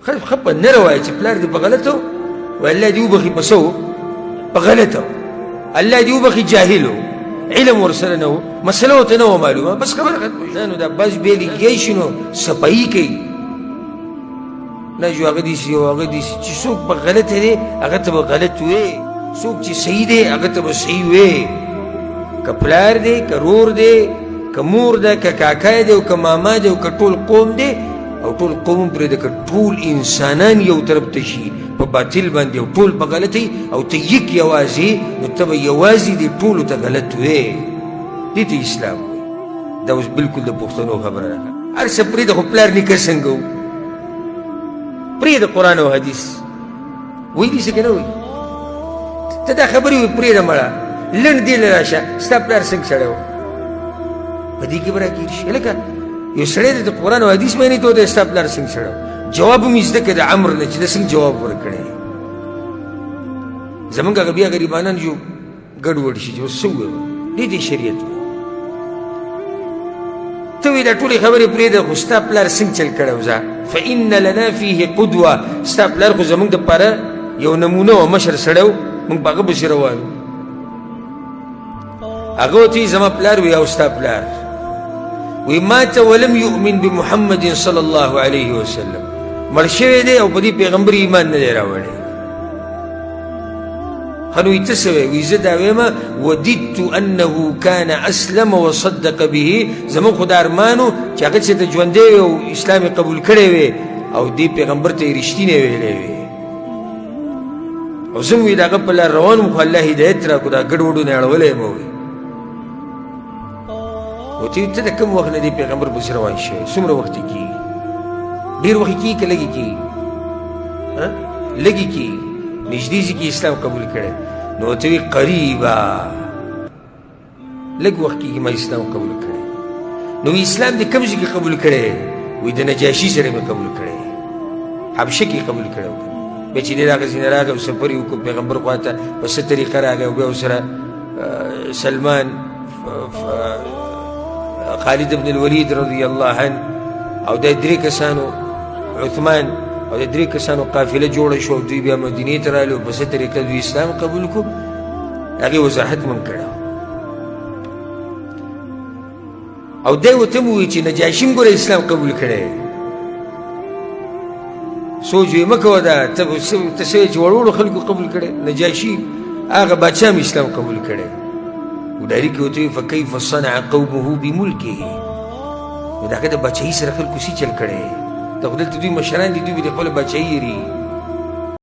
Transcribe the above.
ښه په نره وایه چې پلار دې په غلطه و، وایي الله دې وبخښي په څه و؟ په غلطه و، الله دې وبخښي جاهل و، علم ورسره نه و، مسله ورته نه وه معلومه، بس خبره ختمه شوه. نو دا بس بیا لګیای شي نو صفایي کوي، نه جو هغه دې سي او هغه دې سي. چې څوک په غلطه دی هغه ته به غلط وې، څوک چې صحیح دی هغه ته به صحیح وې. که پلار دی، که رور دی، که مور ده، که کاکا دی، او که ماما دی، او که ټول قوم دی، او ټول قوم هم پرېږده، که ټول انسانان یو طرف ته شي په باطل باندې او ټول په غلطي او ته یک یوازې، نو ته به یوازې دې ټولو ته غلط وې. دې ته اسلام وایي. دا اوس بالکل د پښتنو خبره ده. هر څه پرېږده، خو پلار نیکه څنګه و؟ پرېږده قرآن او حدیث وایي دي څه که نه وایي؟ ته دا خبرې وایي پرېږده مړه، لنډ دې له راشه، ستا پلار څنګه سړی و؟ په دې کې به راګیر شي. لکه یو سړی دی د قرآن او حدیث باندې ته وایي ستا پلار څنګه سړی و؟ جواب هم یې زده کړه د عمر نه چې ده څنګه جواب ورکړی. زمونږ هغه بیا غریبانان یو ګډوډ شي چې اوس څه ووایو، دې ته شریعت وایي. ته وایې دا ټولې خبرې پرېږده، خو ستا پلار څنګه چل کړی و؟ ځه فإن لنا فيه قدوة، ستا پلار خو زمونږ دپاره یو نمونه و، مشر سړی و، مونږ په هغه پسې روان وو. هغه ورته وایي زما پلار وي او ستا پلار وی مات ولم یؤمن بمحمد صلی الله علیه وسلم، مړ شوی دی او په دې پیغمبر ایمان نه دی راوړی. ښه نو ته څه وایې؟ وایي زه دا وایم وددت انه کان اسلم وصدق به، زموږ خو دا ارمان و چې هغه چې ته ژوندی وی او اسلام یې قبول کړی وی او دې پیغمبر ته یې رښتینی ویلی وی، او زه هم وایي د هغه په لار روان وم، خو الله هدایت راکړو، دا ګډوډو نه اړولی مه وي. نو ته د کوم وخت نه دې پیغمبر پسې روان شوی؟ څومره وخت یې کېږي؟ ډېر وخت یې کېږي که لږ یې کېږي؟ لږ یې کېږي. نږدې ځي کې اسلام قبول کړی. نو ورته وایي قریبا، لږ وخت کېږي ما اسلام قبول کړی. نو اسلام دې کوم ځای کې قبول کړی؟ وایي د نجاشي سره مې قبول کړی، حبشه کې قبول کړی. بیا چې دی دغه ځای نه راغی او سفر یې وکړو پیغمبر خوا ته په څه طریقه راغی، او بیا ورسره سلمان، خالد بن الولید رضی الله عنه، او د درې کسانو عثمان، او د درې کسانو قافله جوړه شوه، او دوی بیا مدینې ته راغلو. په څه طریقه دوی اسلام قبول کړو هغې وضاحت مونږ کړی. او دی ورته هم ووایي چې نجاشي هم ګوره اسلام قبول کړی. سوچ یې مه کوه، دا ته څه وایې چې وړو وړو خلکو قبول کړی؟ نجاشي هغه باچا هم اسلام قبول کړی. او ډایرک یې ورته ووایي فکیف صنع قومه بملکه، نو د هغه د باچاهي سره خلکو څه چل کړی؟ ته خو دلته دوی مشران دي، دوی به د خپله باچاهي یېرېږي.